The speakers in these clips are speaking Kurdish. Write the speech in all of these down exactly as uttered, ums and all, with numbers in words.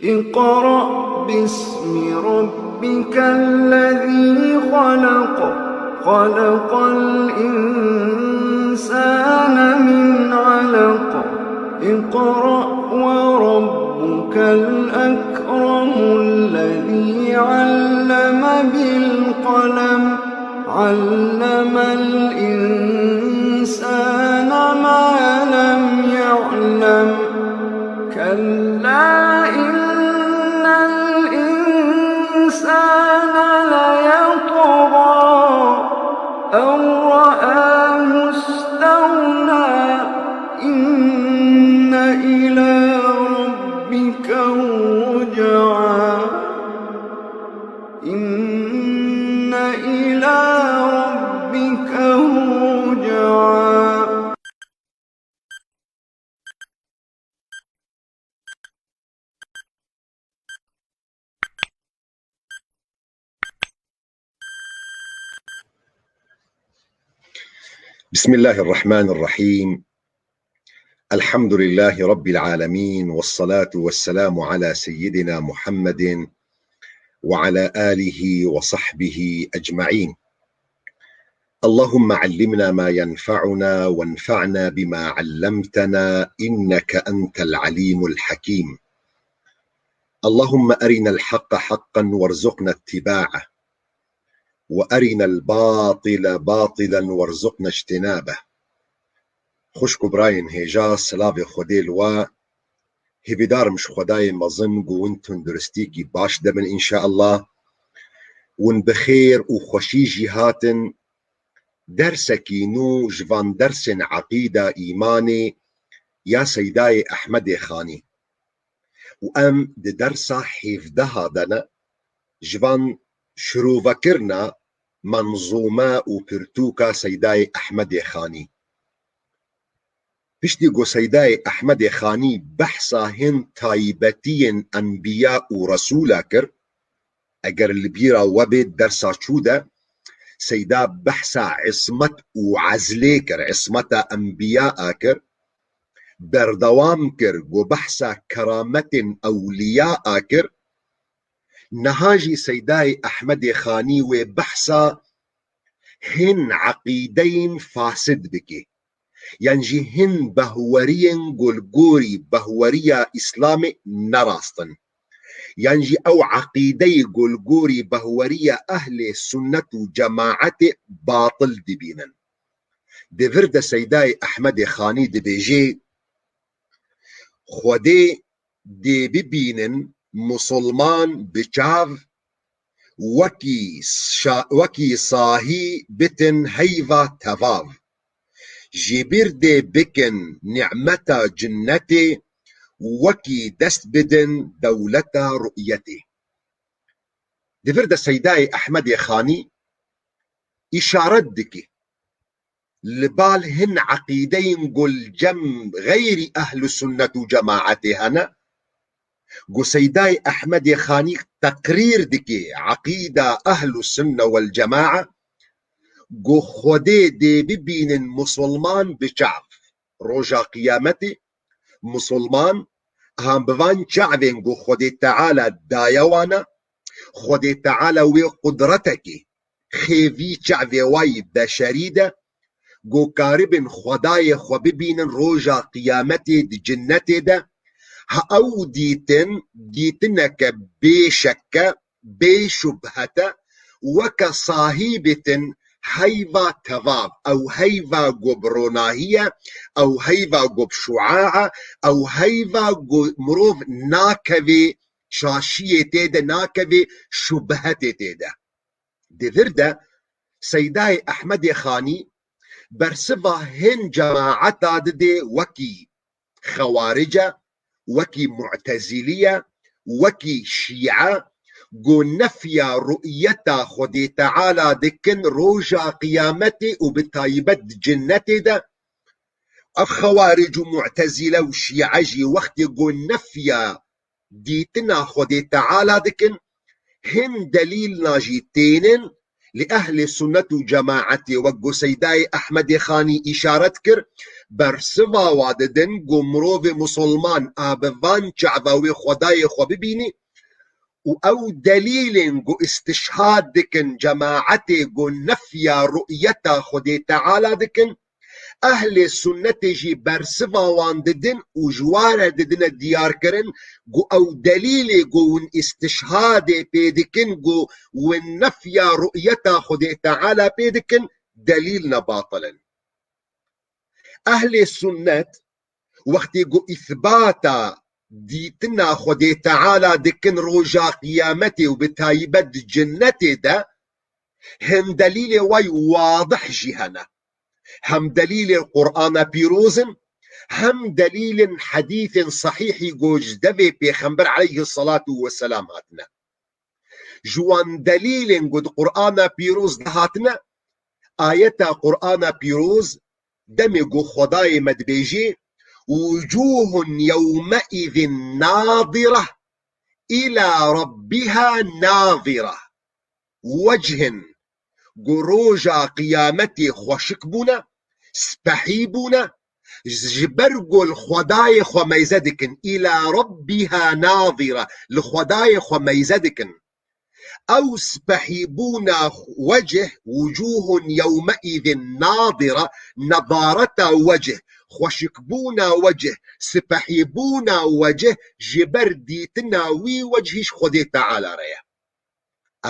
اقرأ باسم ربك الذي خلق، خلق الإنسان من علق، اقرأ وربك الأكرم الذي علم بالقلم، علم الإنسان ما لم يعلم، كلا إن الإنسان ليطغى أن رآه استغنى، إن إلى ربك الرجعى، إن إلى ربك الرجعى. بسم الله الرحمن الرحيم. الحمد لله رب العالمين، والصلاة والسلام على سيدنا محمد وعلى آله وصحبه أجمعين. اللهم علمنا ما ينفعنا وانفعنا بما علمتنا إنك أنت العليم الحكيم. اللهم أرنا الحق حقا وارزقنا اتباعه، وأرنا الباطل باطلا وارزقنا اجتنابه. Xwişk û birayên hêja, silavê Xwedê li we. Hêvîdar im ji Xwedayê mezin ku hûn tunduristîkî baş de bin, înşeallah. Hûn bi xêr û xweşî jî hatin. Dersekî nû ji van dersên eqîda, îmanê ya Seydayê Ehmedê Xanî. Û em di dersa hevdeha de ne, ji van şirovekirina menzûme û pirtûka Seydayê Ehmedê Xanî. Piştî ku Seydayê Ehmedê Xanî behsa hin taybetiyên enbiya û resûla kir, eger li bîra we bê dersa çû de, Seyda behsa ismet û ezlê kir, ismeta enbiya a kir, berdewam kir ku behsa kerametên ewliya a kir, niha jî Seydayê Ehmedê Xanî wê behsa hin eqîdeyên fasid bike. Yan jî hin behweriyên ku li gorî behweriya Îslamê ne rast in. Yan jî ew eqîdeyê ku li gorî behweriya ehlê sunnet û cemaetê batil dibînin. Di vir de Seydayê Ehmedê Xanî dibêje, Xwedê dê bibînin musulman bi çav, wekî şa-, wekî sahî bitin heyva tevav. Ji bîr dê bikin nîmeta cinnetê, wekî dest bidin dewleta ru'yetê. Di vir de Seydayê Ehmedê Xanî îşaret dike li bal hin eqîdeyên ku li cem xeyrî ehlu sunnet û cemaetê hene, ku Seydayê Ehmedê Xanî teqrîr dike eqîda ehlu sunne wel cemaa, ku Xwedê dê bibînin musulman bi çav. Roja qiyametê musulman han bi van çavên ku Xwedê Teala daye wana, Xwedê Teala wê qudretekê, xêvî çavê wayî beşerî de, ku karibin Xwedayê xwe bibînin roja qiyametê di cinnetê de, ha ew dîtin, dîtineke bê şeke, bê şubhete, weke sahîbitin heyva tevav, ew heyva ku bi ronahî ye, ew heyva ku bi şuaa e, ew heyva ku mirov nakevê şaşiyê tê de, nakevê şubhetê tê de. Di vir de Seydayê Ehmedê Xanî bersiva hin cemaeta didê wekî Xewaric e, wekî Mu'tezilî ye, wekî Şîe, ku nefya ru'yeta Xwedê Teala dikin roja qiyametê û bi taybet di cinnetê de. Ev Xewaric û Mu'tezile û Şîe jî wextê ku nefya dîtina Xwedê Teala dikin, hin delîlna jî tênin, Li ehlê sunnet û cemaetê, wek ku Seydayê Ehmedê Xanî îşaret kir, bersiva wa didin ku mirovê musulman a bi van çava wê Xwedayê xwe bibînî û ew delîlên ku îstişhad dikin cemaetê ku nefya ru'yeta Xwedê Teala dikin, ehlê sunnetê jî bersiva wan didin û ji wa re didine diyarkirin ku ew delîlê ku hûn îstişhadê pê dikin ku hûn nefya ru'yeta Xwedê Teala pê dikin, delîl ne batil in. Ehlê sunnet wextê ku îthbata dîtina Xwedê Teala dikin roja qiyametê û bi taybet di cinnetê de, hin delîlê way wadih jî hene. Hem delîlê Qur'ana pîroz in, hem delîlên hedîsên sehîhî ku ji devê Pêxember aleyhisselatu vesselam hatine. Ji wan delîlên ku di Qur'ana pîroz de hatine, ayeta Qur'ana pîroz demê ku Xwedayê me dibêjê, "Wucuhun yewmeizin nadira ila rabbiha nadira." Wechin ku roja qiyametê xweşik bûne, spehî bûne, ji ber ku li Xwedayê xwe meyze dikin, îla Rabbîha nazîra, li Xwedayê xwe meyze dikin. Ew spehîbûna wecih, wucûhun yewmeîzin nadîra, nedareta wecih, xweşikbûna wecih, spehîbûna wecih ji ber dîtina wî wecihî ji Xwedê Teala re ye.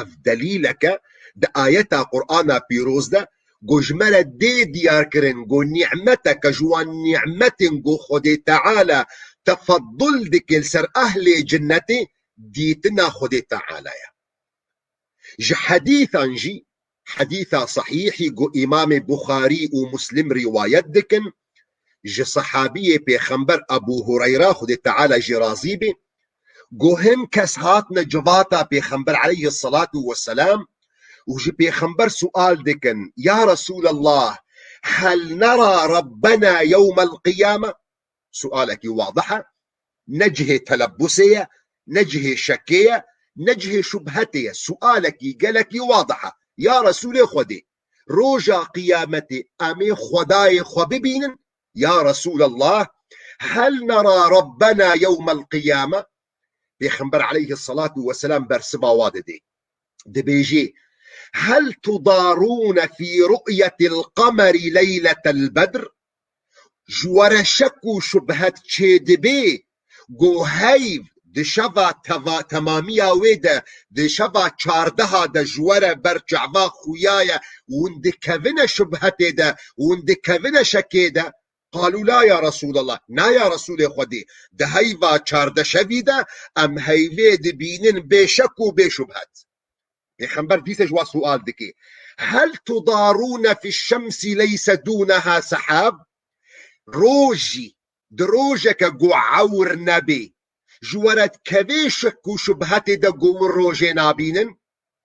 Ev delîleke di ayeta Qur'ana pîroz de ku ji me re dê diyarkirin ku nîmeteke ji wan nîmetên ku Xwedê Teala tefeddul dike li ser ehlê cinnetê, dîtina Xwedê Teala ye. Ji hedîsan jî, hedîsa sehîhî ku Îmamê Buxarî û Muslim rîwayet dikin, ji sehabiyê Pêxember Ebû Hureyra, Xwedê Teala jê razî be, ku hin kes hatine civata Pêxember aleyhisselatu vesselam û ji Pêxember sual dikin, "Ya Resûlallah, hel nera Rabbena yewmel qiyame?" Sualekî wadih e, ne cihê telebbusê ye, ne cihê şekê ye, ne cihê şubhetê ye. Sualekî gelekî wadih e. Ya Resûlê Xwedê, roja qiyametê em ê Xwedayê xwe bibînin? Ya Resûlallah, hel nera Rabbena yewmel qiyame? Pêxember aleyhisselatu vesselam bersiva wa didê. Dibêjê, "Hel tudarûne fî ru'yetil qemeri leyletel bedr?" Ji we re şek û şubhet çêdibe ku heyv di şeva teva-, temamiya wê de, di şeva çardeha de ji we re ber çava xuya ye, hûn dikevine şubhetê de, hûn dikevine şekê de? Qalû la ya Resûlallah, na ya Resûlê Xwedê, di heyva çardeşevî de em heyvê dibînin bê şek û bê şubhet. Pêxember dîse ji wa sual dike, "Hel tudarûne fi şemsî leyse dûneha sehab?" Rojî, di rojeke ku ewr nebê, ji we re dikevê şek û şubhetê de ku hûn rojê nabînin?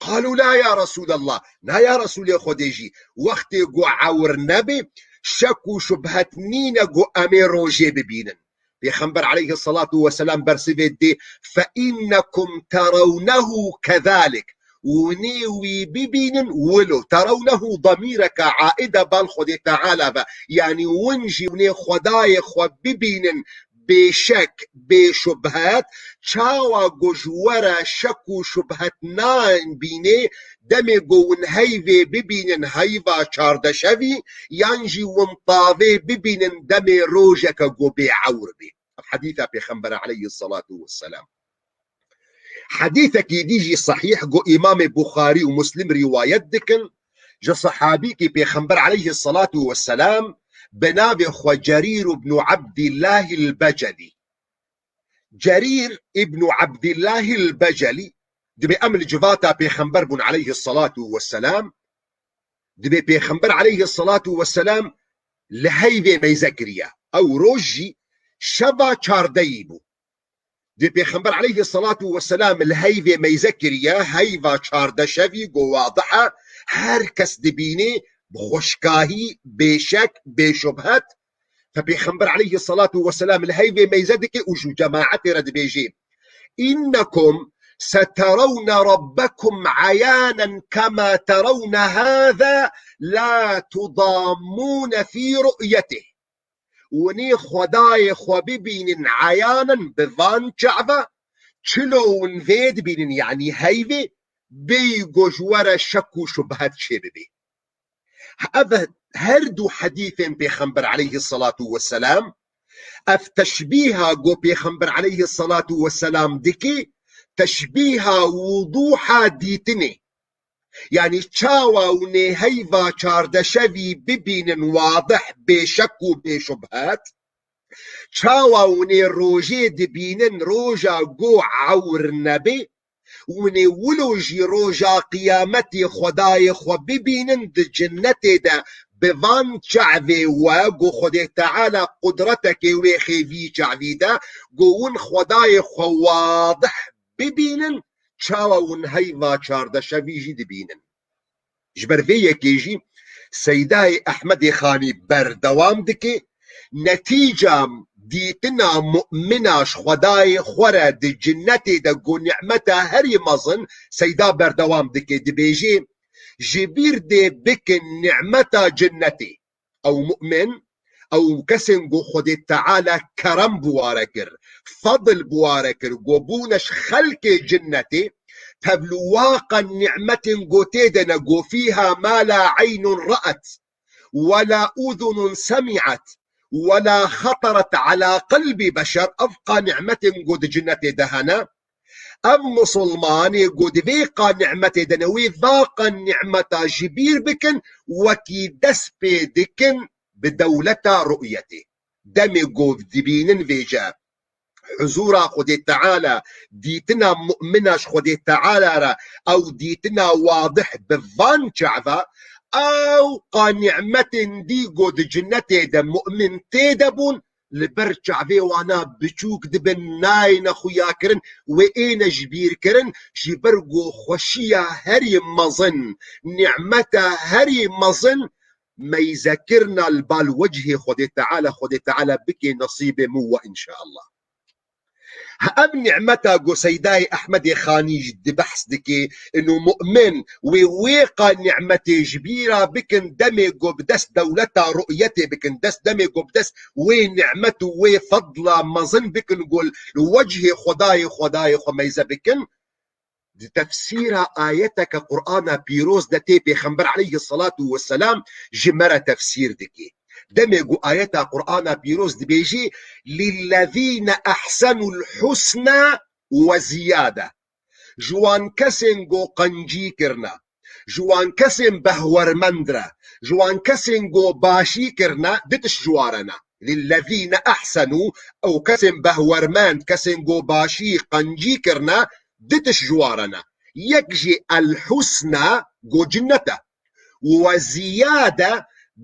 Qalû la ya Resûlallah, na ya Resûlê Xwedê jî, wextê ku ewr nebê, şek û şubhet nîne ku em ê rojê bibînin. Pêxember aleyhisselatu vesselam bersivê dê, "Fe innekum terawnehu kezalik." Hûnê wî bibînin wilo. Terawnehu damîreke aîd e bal Xwedê Teala ve. Yanî hûn jî hûnê Xwedayê xwe bibînin bêşek, bê şubhet, çawa ku ji we re şek û şubhet nabînê, demê ku hûn heyvê bibînin heyva çardeşevî, yan jî hûn tavê bibînin demê rojeke ku bê ewr bê. Ev hedîsa Pêxember aleyhisselatu vesselam. Hedîsekî dî jî sehîh ku Îmamê Buxarî û Muslim rîwayet dikin, ji sehabîkî Pêxember aleyhisselatu vesselam bi navê xwe Cerîr ibn Ebdîllahil Becelî. Cerîr ibn Ebdîllahil Becelî, dibê em li civata Pêxember bûn aleyhisselatu vesselam, dibê Pêxember aleyhisselatu vesselam li heyvê meyze kiriye. Ew roj jî şeva çardeyî bû. Dê Pêxember aleyhisselatu vesselam li heyvê meyze kiriye, heyva çardeşevî ku wadih e, her kes dibînê bi xweşkahî, bêşek, bêşubhet. Fe Pêxember aleyhisselatu vesselam li heyvê meyze dike û ji cemaetê re dibêjê, "Înnekum سترون ربكم عيانا كما ترون هذا لا تضامون في رؤيته. Winê Xwedayê xwe bibînin eyanen bi van çava, çilo win vê dibînin, yanî heyvê, bêyî ku ji we re şek û şubhet çêbibe. Ev her du hedîfên Pêxember aleyhissalatu vesselam, ev teşbîha ku Pêxember aleyhissalatu vesselam dike, teşbîha wuduha dîtinê. Yanî çawa winê heyva çardeşevî bibînin wadih, bêşek û bêşubhet, çawa winê rojê dibînin roja ku ewr nebe, winê wilo jî roja qiyametê Xwedayê xwe bibînin di cinnetê de bi van çavê we ku Xwedê Teala qudretekê wê xêvî çavî de, ku win Xwedayê xwe wadih bibînin, çawa win heyva çardeşevî jî dibînin. Ji ber vê yekê jî Seydayê Ehmedê Xanî berdewam dike, netîca dîtina mu'mina ji Xwedayê xwe re di cinnetê de ku nimeta herî mezin, Seyda berdewam dike, dibêje, ji bîr dê bikin nimeta cinnetê. Ew mu'min, ew kesên ku Xwedê Teala kerem bi ware kir, fedl bi ware kir, ku bûne ji xelkê cinnetê, tevlûwaqa nimetên ku tê de ne, ku fîha ma la eynun ra'et, we la udhunun semi'et, we la xeteret ala qelbî beşer, ev qa nimetên ku di cinnetê de hene, ev misilmanê ku di vê qa nimetê de ne, wê va qa nimeta ji bîr bikin, wekî dest pê dikin bi dewleta ru'yetê. Demê ku dibînin vêce huzura Xwedê Teala, dîtina mu'mina ji Xwedê Teala re, ew dîtina wadih bi van çava, ew qa nimetên dî ku di cinnetê de mu'min tê de bûn, li ber çavê wana biçûk dibin, nayêne xuyakirin, wê êne ji bîr kirin, ji ber ku xweşiya herî mezin, nimeta herî mezin, meyzekirina li bal wechê Xwedê Teala, Xwedê Teala bike nesîbê min we înşeallah. Ha, ev nimeta ku Seydayê Ehmedê Xanî jî di behs dike, ino mu'min wê wê qa nimetê ji bîra bikin, demê ku bi dest dewleta ru'yetê bikin, dest demê ku bi dest wê nimet û wê fedla mezin bikin, ku li wechê Xwedayê, Xwedayê xwe meyze bikin. Di tefsîra ayeteke Qur'ana pîroz de tê Pêxember aleyhissalatu vesselam ji me re tefsîr dike. Demê ku ayeta Qur'ana pîroz dibêjî, "Lillezîne ehsenul husna ve ziyade." Ji wan kesên ku qencî kirine, ji wan kesên behwermend re, ji wan kesên ku başî kirine, du tişt ji wa re ne. Lillezîne ehsenû, ew kesên behwermend, kesên ku başî, qencî kirine, du tişt ji wa re ne. Yek jî el husna, ku cinnet e. Ve ziyade,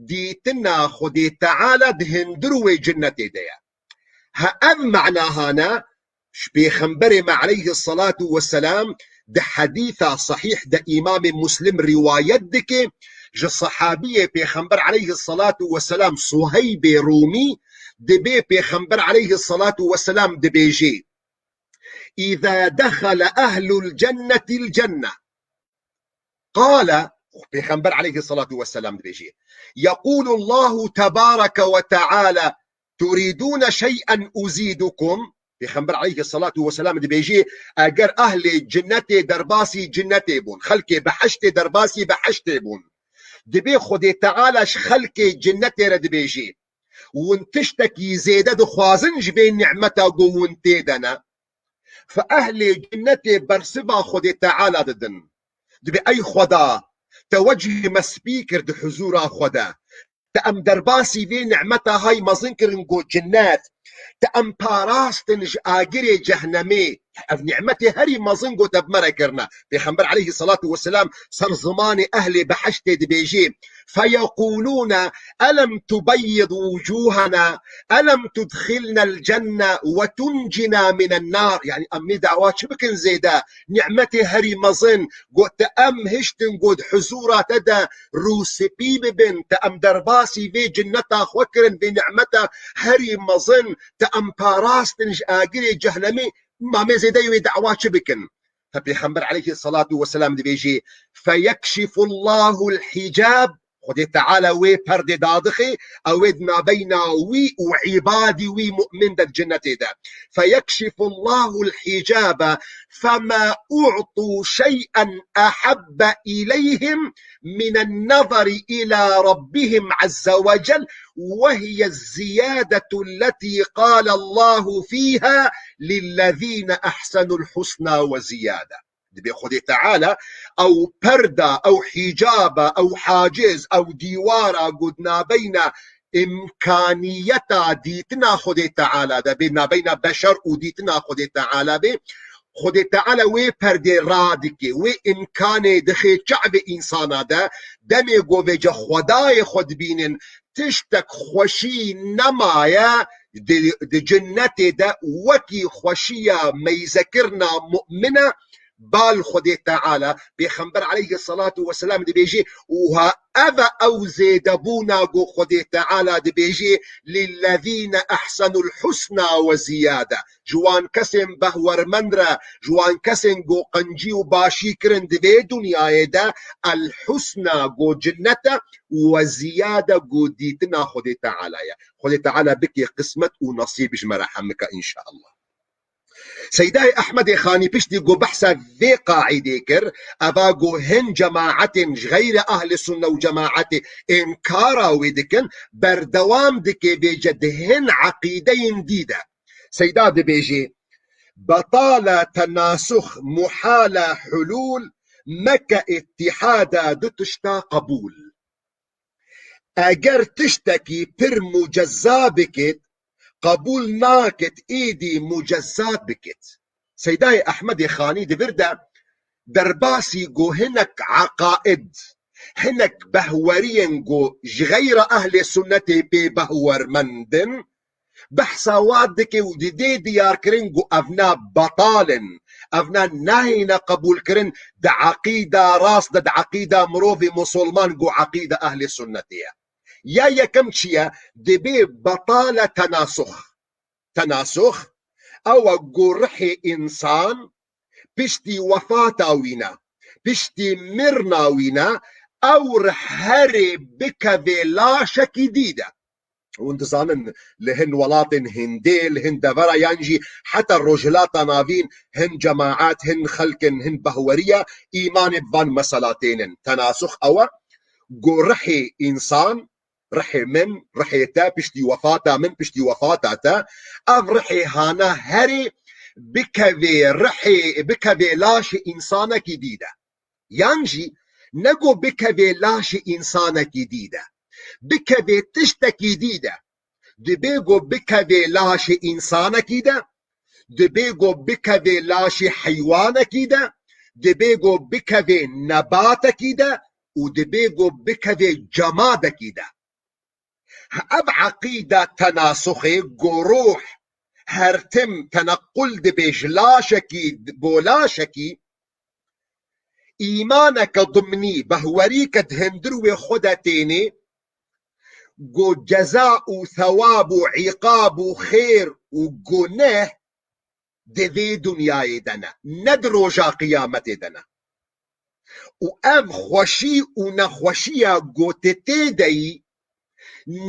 dîtina Xwedê Teala di hundir wê cinnetê de ye. Ha ev manaha ne, ji Pêxemberê me aleyhissalatu vesselam di hedîsa sahîh de Îmamê Muslim rîwayet dike, ji sehabiyê Pêxember aleyhissalatu vesselam Suheybê Rûmî dibê Pêxember aleyhissalatu vesselam dibêjê, "Îza dexele ehlul cennetil cenne." Qale, Pêxember aleyhissalatu vesselam dibêjê, "Yequlu Allahu tebareke ve teala, turidûne şey'en uzîdukum." Pêxember aleyhissalatu vesselam dibêjê, eger ehlê cinnetê derbasî cinnetê bûn, xelkê behiştê derbasî behiştê bûn, dibê Xwedê Teala ji xelkê cinnetê re dibêjê, "Hûn tiştekî zêde dixwazin ji vê nimeta ku hûn tê de ne?" Fe ehlê cinnetê bersiva Xwedê Teala didin. Dibê, "Ey Xweda, te wechê me spî kir di huzûra xwe de. Te em derbasî vê nimeta hay mezin kirin ku cinnet. Te em parastin ji agirê cehnemê." Ev nimetê herî mezin ku te bi me re kirine. Pêxember aleyhissalatu vesselam ser zimanê ehlê behiştê dibêjê, "Feyeqûlûne elem tubeyyid wucûhena, elem tudxilnel cenne ve tuncina minen nar." Yanî em nê dawa çi bikin zêde? Nimetê herî mezin, got te em hiştin got huzûra te de rûspî bibin, te em derbasî vê cinneta xwe kirin, vê nimeta herî mezin, te em parastin ji agirê cehnemê, ma me zêde wê dawa çi bikin? Pêxember aleyhisselatu vesselam dibêjê, "Feyekşifullahu l-hicab", Xwedê Teala wê perdê dadixê, ew ê di nabeyna wî û îbadî wî mu'min de di cinnetê de. "Feyekşifullahu l-hicabe, fema u'tu şey'en ahabbe ileyhim minen nazari ila rabbihim azze ve cel, ve hiye ziyadatu lletî qâle Allahu fîha lillezîne ahsenul husna ve ziyade." Dibê Xwedê Teala ew perda, ew hîcaba, ew haciz, ew dîwara ku di nabeyna îmkaniyeta dîtina Xwedê Teala de bê, nabeyna beşer û dîtina Xwedê Teala bê, Xwedê Teala wê perdê radike, wê îmkanê dixê çavê însana de, demê ku vêce Xwedayê xwe dibînin, tiştek xweşî nemaye di, di cinnetê de wekî xweşiya meyzekirina mu'mine, bal Xwedê Teala, Pêxember aleyhisselatu vesselam dibêjê, û ha ev e ew zêdebûna ku Xwedê Teala dibêjê, "Lillezîne ahsenul husna ve ziyade." Ji wan kesên behwermend re, ji wan kesên ku qencî û başî kirin di vê dinyayê de, el husna ku cinnet e, ve ziyade ku dîtina Xwedê Teala ye. Xwedê Teala bike qismet û nesîb ji me re hemika, înşeallah. Seydayê Ehmedê Xanî piştî ku behsa vê qaîdê kir, eva ku hin cemaetên ji xeyrê ehlê sunne û cemaetê înkara wê dikin, berdewam dike vêce di hin eqîdeyên dî de. Seyda dibêjê, "Betale tenasux, muhale hulûl, meke îtîhada du tişta qebûl." Eger tiştekî pir mucezza bikit, qebûl nakit êdî mucezza bikit. Seydayê Ehmedê Xanî di vir de derbasî ku hinek eqaid, hinek behweriyên ku ji xeyra ehlê sunnetê pê behwermend in, behsa wan dike û didê diyarkirin ku evna betal in, evna nahêne qebûlkirin di eqîda rast de, di eqîda mirovê musulman ku eqîda ehlê sunnetê ye. Ya yekem çi ye? Dibê betale tenasux. Tenasux, ew e ku rihê însan piştî wefata wî ne, piştî mirna wî ne, ew rih herê bikevê laşekî dî de. Hûn dizanin, li hin welatên Hindê, li hin devera yan jî heta Rojhilata Navîn hin cemaet, hin xelkin, hin behweriya îmanê bi van mesela tênin. Tenasux ew e, ku rihê însan, rihê min, rihê te, piştî wefata min, piştî wefata te, ev rihê hana herê bikevê rihê, bikevê laşê însanekî dî de. Yan jî ne ku bikevê laşê însanekî dî de, bikevê tiştekî dî de. Dibê ku bikevê laşê însanekî de, dibê ku bikevê laşê heywanekî de, dibê ku bikevê nebatekî de û dibê ku bikevê cemadekî de. Ev eqîda tenasuxê ku ruh her tim tenequl dibe ji laşekî bo laşekî, îmaneke dimnî, behwerî ke di hundir wê xwe de tênê, ku ceza û thewab û îqab û xêr û guneh di vê dinyayê de ne, ne di roja qiyametê de ne. Û ev xweşî û nexweşiya ku tu tê de yî,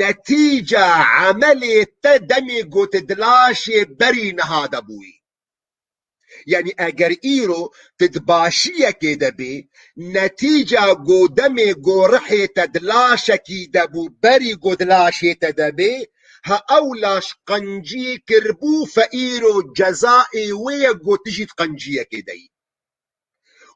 netîca emelê te demê ku tu di laşê berî niha de bûyî. Yanî eger îro tu di başiyekê de bî, netîca ku demê ku rihê te di laşekî de bû, berî ku di laşê te de bê, ha ew laş qencî kiribû, fe îro cezayê wê ye ku tu jî di qenciyekê de yî.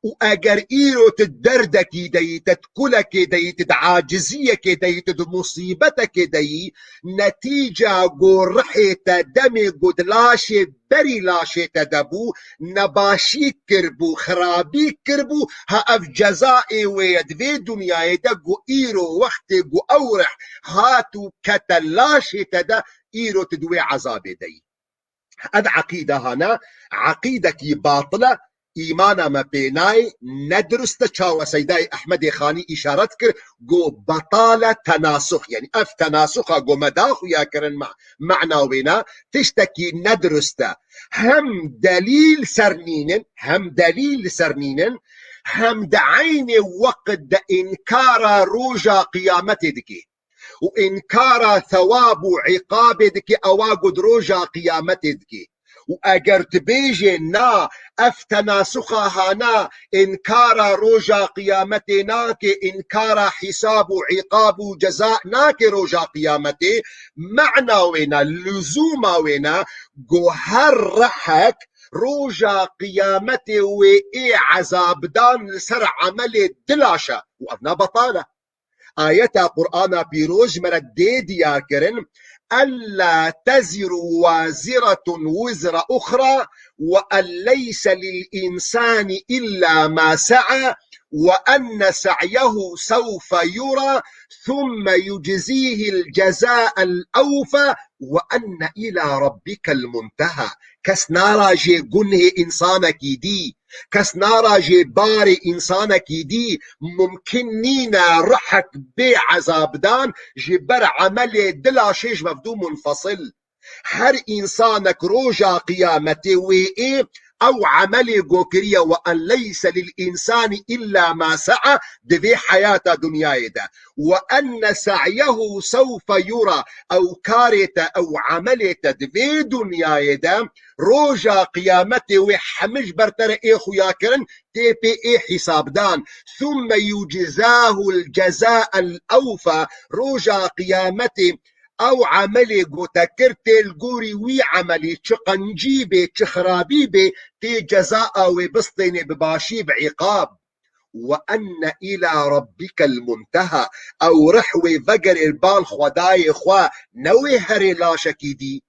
Û eger îro tu derdekî de yî, te di kulekê de yî, tu di aciziyekê de yî, tu di musîbetekê de yî, netîca ku rihê te demê ku di laşê berî laşê te de bû, nebaşî kiribû, xirabî kiribû, ha ev cezayê wê ye di vê dinyayê de ku îro wextê ku ew rih hat û kete laşê te de, îro tu di wê ezabê de yî. Ev eqîde hane, eqîdekî batil e, îmana me pê nayê, ne dirust e, çawa Seydayê Ehmedê Xanî îşaret kir, got, betale tenasux. Yanî ev tenasuxa got me da xuya kirin ma-, mana wêna tiştekî ne dirust e. Hem delîl ser nînin, hem delîl li ser nînin, hem di eynê weqt de înkara roja qiyametê dikê. û înkara thewab û îqabê dike, ewa got roja qiyametê dike. Û eger tu bêjê na, ev tenasuxa hana înkara roja qiyametê nake, înkara hîsab û îqab û ceza nake roja qiyametê, mana wêna, luzûma wêna, got her rihek roja qiyametê wê ê ezabdan li ser emelê dilaş e. Û ev na betal e. Ayeta Qur'ana pîroz ji me re dê diyar kirin, "Ella teziru waziratun wizra uxra ve en leyse lil insani illa ma sa'a ve enne sa'yehu sewfe yura thumme yuczihil ceza'el awfa ve enne ila rabbikel munteha." Kes narajê gunhê însanekî dî, kes narajê barê însanekî dî, mumkin nîne rihek bê ezabdan ji ber emelê dilaşê ji mevdû munfesil. Her însanek roja qiyametê wê ê ew emelê go kiriye, ve en leyse lil însanî illa ma sa'a, di vê heyata dinyayê de. Ve enne sa'yehu sewfe yura, ew karê te, ew emelê te di vê dinyayê de, roja qiyametê wê hemî ji ber te re ê xuya kirin, tê pê ê hîsabdan. Thumme yuczahul ceza'el awfa, roja qiyametê ew emelê go te kir tê li gorî wî emelî, çi qencî bê, çi xirabî bê, tê cezaa wê bistênê bi başî, bi îqab. Ve enne ila rabbikel munteha. Ew rih wê vegerê li bal Xwedayê xwe, ne wê herê laşekî dî.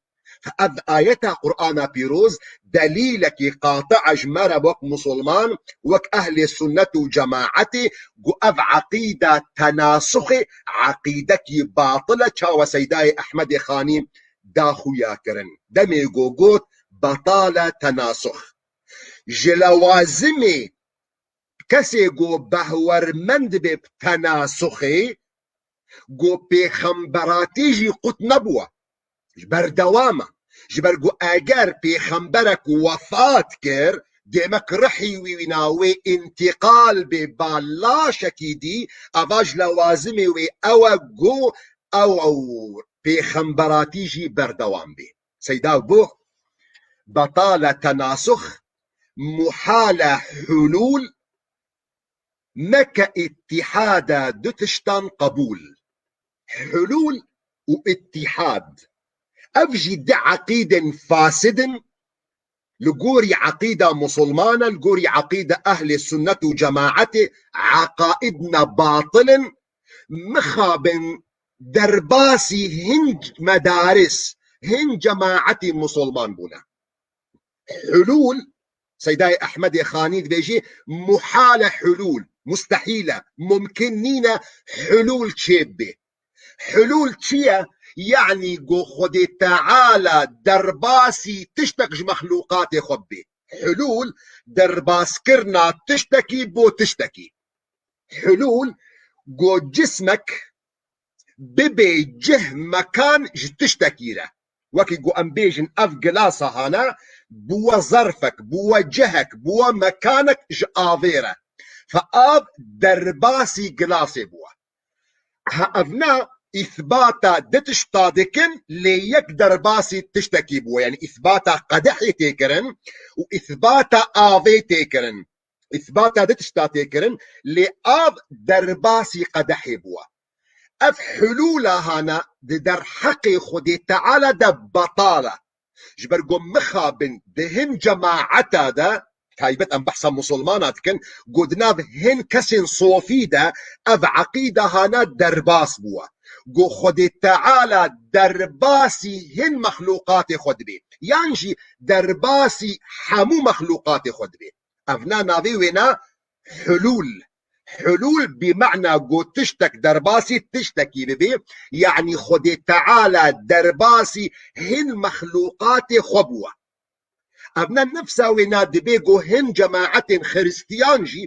Ev ayeta Qur'ana pîroz delîlekî qati ji me re wek musulman, wek ehlê sunnet û cemaetê, ku ev eqîda tenasuxê eqîdekî batil e, çawa Seydayê Ehmedê Xanî da xuya kirin. Demê ku got, betale tenasux. Ji lewazimê kesê ku behwermend be bi tenasuxê, ku pêxemberatî jî qut nebûwe. Ji ber dewam e. Ji ber ku eger pêxemberek wefat kir, demek rihî wî wîna wê întîqal bê ba laşekî dî, eva ji lewazimê wê ew e ku ew pêxemberatî jî berdewam bê. Seyda bû, betale tenasux, muhale hulûl, neke îtîhada du tiştan qebûl. Hulûl û îtîhad. Ev jî di eqîdên fasid in, li gorî eqîda musulman e, li gorî eqîda ehlê sunnet û cemaetê, eqaidna batil in, mixabin derbasî hin medaris, hin cemaetî musulman bûne. Hulûl, Seydayê Ehmedê Xanî dibêjî, muhale hulûl, mustehîl e, mumkin nîne hulûl çêbibê. Hulûl çi ye? Yanî ku Xwedê Teala derbasî tiştek ji mexlûqatê xwe bibê. Hulûl, derbaskirina tiştekî bo tiştekî. Hulûl, ku cismek bibê cih mekan ji tiştekî re. Wekî ku em bêjin ev gilasa hane, bûwe zerfek, bûwe cihek, bûwe mekanek ji avê re. Fe av derbasî gilasê bûwe. Ha, ev ne îthbata di tişta dikin, lê yek derbasî tiştekî bûwe. Yanî îthbata qedehê tê kirin û îthbata avê tê kirin. Îthbata di tişta tê kirin, lê av derbasî qedehê bûwe. Ev hulûla hana di derheqê Xwedê Teala de betal e. Ji ber ku mixabin di hin cemaeta de, taybet em behsa musulmana dikin, ku di nav hin kesên sofî de ev eqîda hana derbas bûwe. Ku Xwedê Teala derbasî hin mexlûqatê xwe dibê. Yan jî derbasî hemû mexlûqatê xwe dibê. Evna navê wê ne hulûl. Hulûl bi mana ku tiştek derbasî tiştekî bibê, yanî Xwedê Teala derbasî hin mexlûqatê xwe bûwe. Ev ne nefsa wê na dibe ku hin cemaetên xiristiyan jî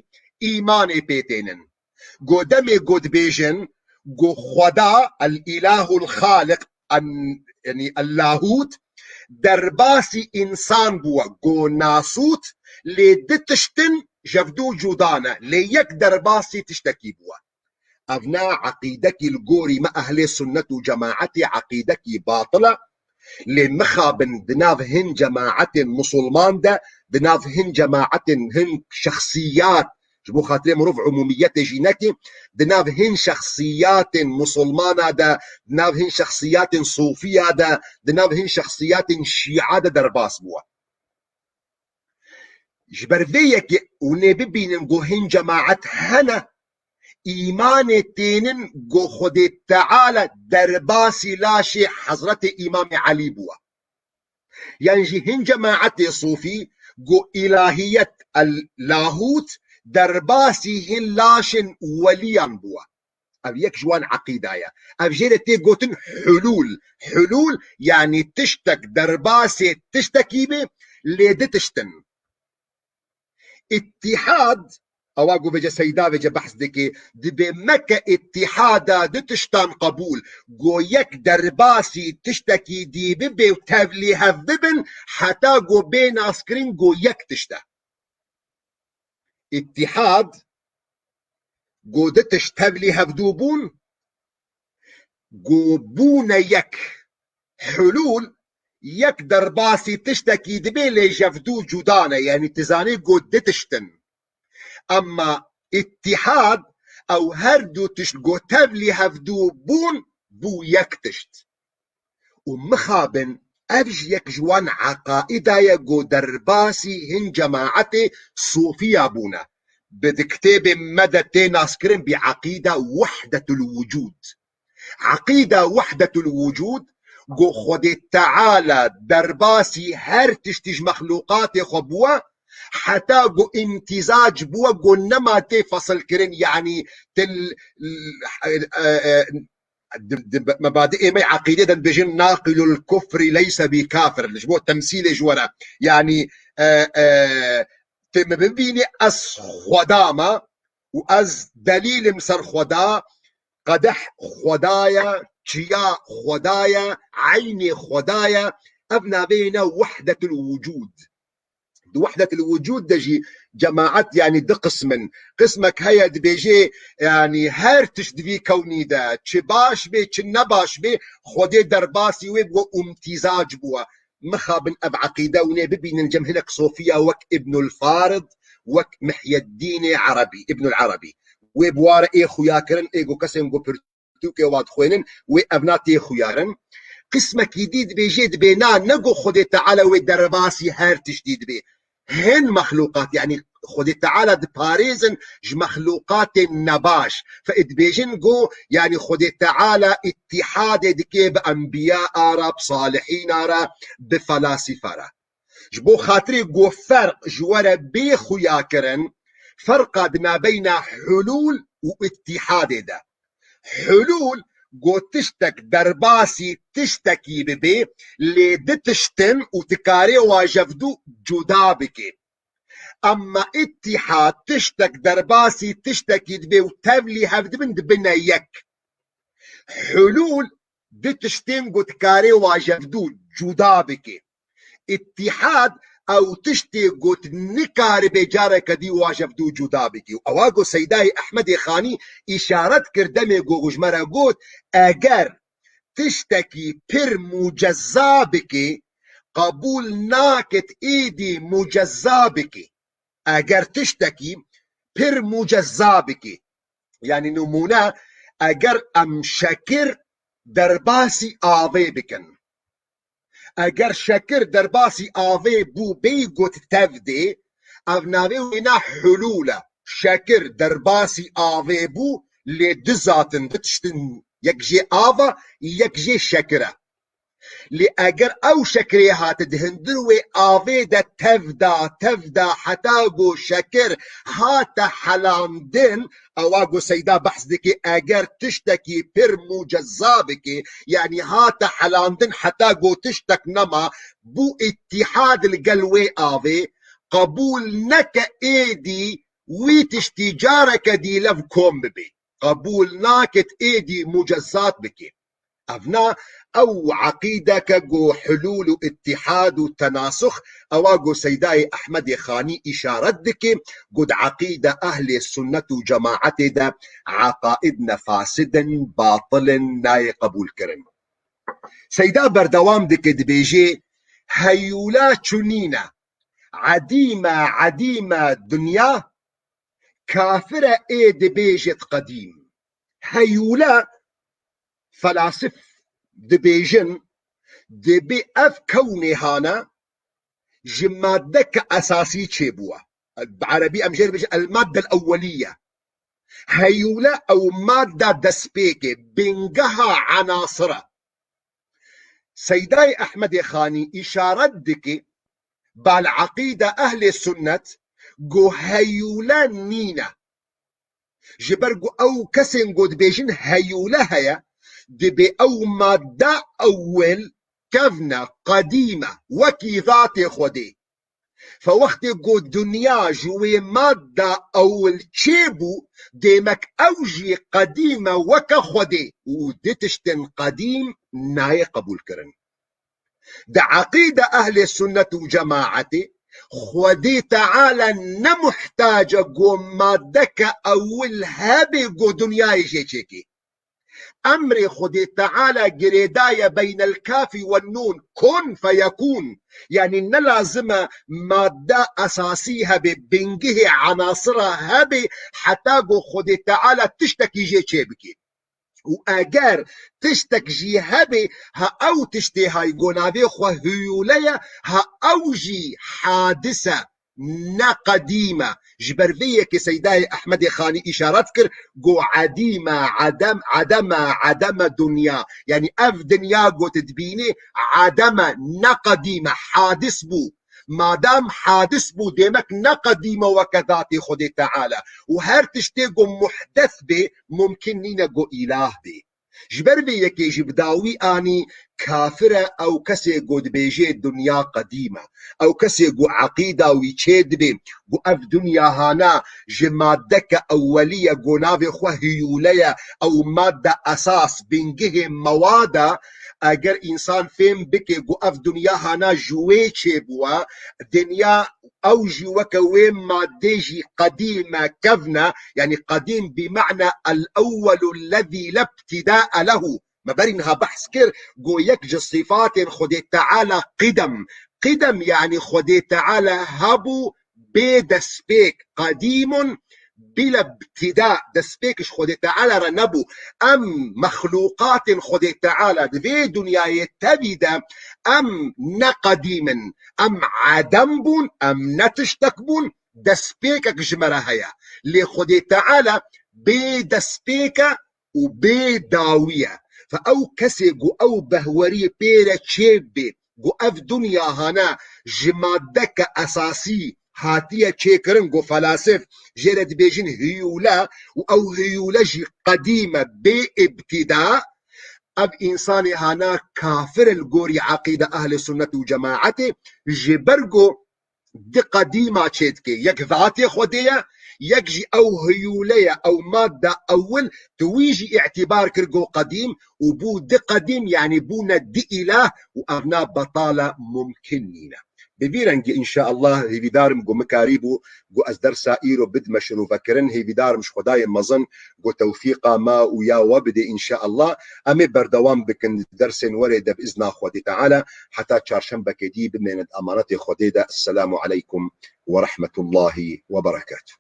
îmanê pê tênin. Ku demê ku dibêjin ku Xweda, el-Îlahul Xaliq, en, yanî el-Lahût, derbasî însan bûwe, ku nasût, lê di tiştin jevdû cuda ne, lê yek derbasî tiştekî bûwe. Ev ne eqîdekî li gorî me ehlê sunnet û cemaetê eqîdekî batil e. Lê mixabin di nav hin cemaetên musulman de, di nav hin cemaetên hin şexsiyat, ji bo xatirê mirov umumiyetê jî nekî, di nav hin şexsiyatên musulmana de, di nav hin şexsiyatên sofiya de, di nav hin şexsiyatên şîa de derbas bûwe. Ji ber vê yekê hûn ê bibînin ku hin cemaet hene, îmanê tênin ku Xwedê Teala derbasî laşê Hezretê Îmamê Elî bûwe. Yan jî hin cemaetê sofî ku îlahiyet, el lahût, derbasî hin laşên weliyan bûwe. Ev yek ji wan eqîda ye. Ev jê re tê gotin hulûl. Hulûl, yanî tiştek derbasê tiştekî be, lê di tiştin. Îttîhad, ewa ku vêce Seyda vêce behs dike, dibe meke îttîhada du tiştan qebûl. Go yek derbasî tiştekî dî bibe û tevlî hev bibin, heta go bê naskirin go yek tişt e. Îttîhad, go du tişt tevlî hevdû bûn, go bûne yek. Hulûl, yek derbasî tiştekî dibe lê jevdû cuda ne, yanî tu zanî go du tişt in. Emma îttîhad, ew her du tişt go tevlî hevdû bûn, bû yek tişt. Û mixabin ev jî yek ji wan eqaîda ye ku derbasî hin cemaetê sofiya bûne. Bi di kitêbê me de tê naskirin bi eqîda wehdetul wucûd. Eqîda wehdetul wucûd, ku Xwedê Teala derbasî her tiştî ji mexlûqatê xwe bûwe, heta ku îmtîzac bûwe, ku nema tê fesilkirin, yanî til, e, e, di, di mebadiê me eqîdê de dibêjin naqilul kufri leyse bi kafir. Ji bo temsîlê ji we re. Yanî, e, e, tê me bibînî ez Xweda me û ez delîlim ser Xweda, qedeh Xweda ye, çiya Xweda ye, eynê Xweda ye. Ev navê ne wehdetul wucûd. Di wehdetil wucûd de jî cemaet, yanî, du qism in. Qismek heye dibêje, yanî, her tişt di vî kewnî de, çi baş bê, çi nebaş bê, Xwedê derbasî wê bû û îmtîzac bûwe. Mixabin ev eqîde hûn ê bibînin cem hinek sofiya wek Îbnul Farid, wek Mihyeddînê Erebî, Îbnul Erebî. Wê bi wa re ê xuya kirin, ê go kesên go pir pirtûkê wa dixwênin, wê evna tê xuyarin. Qismekî dî dibêjê dibê na, ne go Xwedê Teala wê derbasî her tiştî dibê. Hin mexlûqat, yanî Xwedê Teala diparêzin ji mexlûqatên nebaş. Fe dibêjin go, yanî Xwedê Teala îttîhadê dike bi enbiya ara, bi salihîn ara, bi felasîfa ra. Ji bo xatirê ku ferq ji we re bê xuya kirin, ferqa di nabeyna hulûl û îttîhadê de. Hulûl, ku tiştek derbasî tiştekî bibe, lê di tişt in û dikarê wa jevdû cuda bike. Emma îttîhad, tiştek derbasî tiştekî dibe û tevlî hev dibin, dibine yek. Hulûl, du tiştên ku dikarê wa jevdû cuda bike. Îttîhad, ew tiştê ku nikaribe careke dî wa jevdû cuda bike. Û ewa ku Seydayê Ehmedê Xanî îşaret kir demê ku ji me re got, eger tiştekî pir mucezza bike, qebûl naket êdî mucezza bike. Eger tiştekî pir mucezza bike, yanî nimûne, eger em şekir derbasî avê bikin. Eger şekir derbasî avê bû, bêyî got tev dê, ev navê wê ne hulûl e. Şekir derbasî avê bû, lê du zat in, du tişt in, yek jê av e, yek jê şekir e. Lê eger ew şekirê hate di hundir wê avê de tev da, tev da heta ku şekir hate helandin, ewa ku Seyda behs dike, eger tiştekî pir mucezza bike, yanî hate helandin heta ku tiştek nema, bû îtîhad li gel wê avê, qebûl neke êdî wî tiştî careke dî lev kom bibe. Qebûl nake êdî mucezat bike. Ev na ew eqîdeke ku hulûl û îtîhad û tenasux, ewa ku Seydayê Ehmedê Xanî îşaret dike, ku di eqîde ehlê sunnet û cemaetê de eqaid ne fasid in, batil in, nayê qebûlkirin. Seyda berdewam dike, dibêje, heyûla çu nîne, edîme, edîme dinya, kafir e ê dibêjit qedîm. Heyûle, felasif dibêjin, dibê ev kewnê hane ji maddeke esasî çêbûye. Bi erebî em jê re dibêjin el-madde el-ewweliye. Heyûle ew madda destpêkê, bingeha enasir e. Seydayê Ehmedê Xanî îşaret dike, bal eqîde ehlê sunnet ku heyûle nîne. Ji ber ku ew kesên ku dibêjin heyûle heye, dibê ew madde ewil kevne, qedîm e, wekî zatê Xwedê. Fe wextê ku dinya ji wê madda ewil çêbû, dêmek ew jî qedîm e weke Xwedê û di tiştên qedîm nayê qebûlkirin. Di eqîde ehlê sunnet û cemaetê, Xwedê Teala ne muhtac e ku maddeke ewil hebe ku dinyayê jê çêkê. Emrê Xwedê Teala girêdaye beynel kafî we nûn, kun feyekûn. Yanî ne lazim e madde esasî hebe, bingehê enasira hebe, heta ku Xwedê Teala tiştekî jê çêbike. Û eger tiştek jî hebe, ha ew tiştê hay ku navê xwe hiyûle ye, ha ew jî hadis e, ne qedîm e. Ji ber vê yekê Seydayê Ehmedê Xanî îşaret kir, ku edîme, edem, edeme, edeme dinya. Yanî ev dinya ku tu dibînî, edeme, ne qedîm e, hadis bû. Madam hadis bû, dêmek ne qedîm e weke zatê Xwedê Teala. Û her tiştê ku muhdes bê, mumkin nîne ku îlah bê. Ji ber vê yekê jî bi dawî anî kafir e ew kesê ku dibêjê dinya qedîm e. Ew kesê ku eqîda wî çê dibe ku ev dinya hana ji maddeke ewwelî ye ku navê xwe hiyûle ye, ew madde esas, bingehê mewad e, eger însan fêm bike ku ev dinya hana ji wê çêbûye, dinya ew jî weke wê madde jî qedîm e, kevn e, yanî qedîm bi ma'na el-ewwelu lezî la ibtida'e lehu. Me berî niha behs kir, got yek ji sifatên Xwedê Teala qidem. Qidem yanî Xwedê Teala hebû bê destpêk, qedîmun bila ibtida, destpêk ji Xwedê Teala re nebû. Em mexlûqatên Xwedê Teala di vê dinyayê tevî de em ne qedîm in, em edem bûn, em ne tiştek bûn, destpêkek ji me re heye. Lê Xwedê Teala bê destpêk e û bê dawî ye. Fe ew kesê ku ew behwerî pê re çêbê, ku ev dinya hane ji maddeke esasî hatiye çêkirin, ku felasif jê re dibêjin hiyûle û ew hiyûle jî qedîm e, bê îbtîda, ev însanê hana kafir e li gorî eqîde ehlê sunnet û cemaetê, ji ber ku di qedîma çêdike. Yek zatê Xwedê ye, yek jî ew hiyûle ye, ew madde ewil, tu wî jî îtîbar kir go qedîm û bû di qedîm, yanî bûne di îlah û evna betale mumkin nîne. Bi vî rengî, înşaallah, hêvîdar im ku min karîbû ku ez dersa îro bidme şirûvekirin. Hêvîdar im ji Xwedayê mezin ku tewfîqa me û ya we bide, înşaallah. Em ê berdewam bikin di dersên werê de bi izna Xwedê Teala. Heta çarşembekê dî bimêne di emanetê Xwedê de. Esselamu aleykum ve rahmetullahi ve berekatuh.